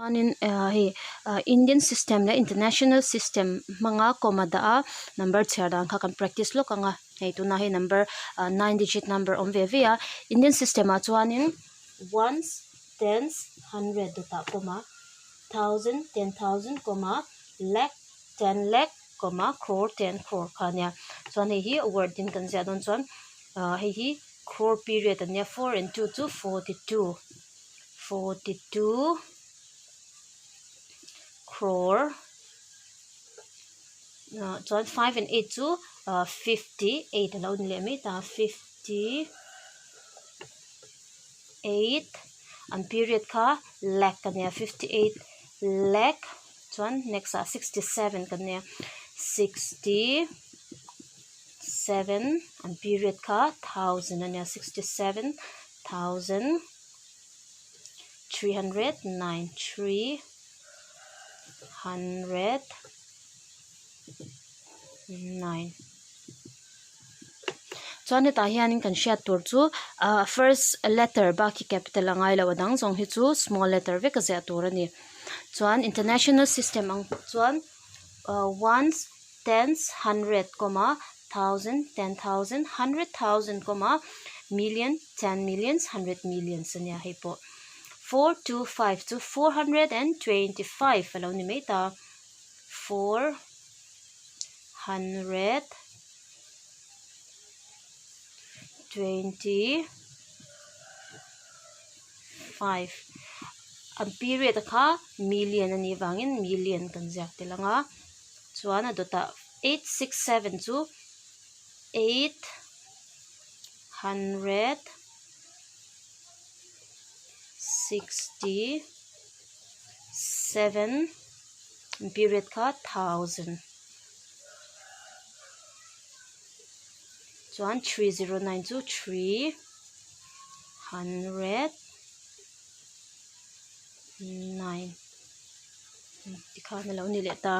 Chuanin ah hei ah Indian system leh international system hmanga comma dah a number chhiar dan kha kan practice lawk ang a hei tunah hei number ah nine digit number awm ve ve a Indian system ah chuanin ones tens hundred dawtah comma thousand 10,000 comma lakh 10 lakh comma crore 10 crore kha a nia chuan hei hi word in kan ziah dawn chuan ah hei hi crore period a nia four and two chu 42. 42 crore ah chuan 5 and 8 chu ah 58 a lo ni leh mai ta 58 an period kha lakh a nia 58 lakh chuan next ah 67 kan nia 67 an period kha thousand a nia 67 thousand. 309 309 Chuan hetah hianin kan hriat tur chu ah first letter bak hi capital a ngai lo a dang zawng hi chu small letter vek a ziah tur a ni. Chuan international system ang chuan ah ones tens hundred comma thousand 10,000 100,000 comma million 10 millions 100 millions a nia hei pawh. 425 chu 425 a lo ni mai ta 425 an period a kha million a nih vangin million kan ziak tel ang a chuan a dawtah 867 chu 867 period kha thousand chuan 309 chu 309 tikhan a lo ni leh ta.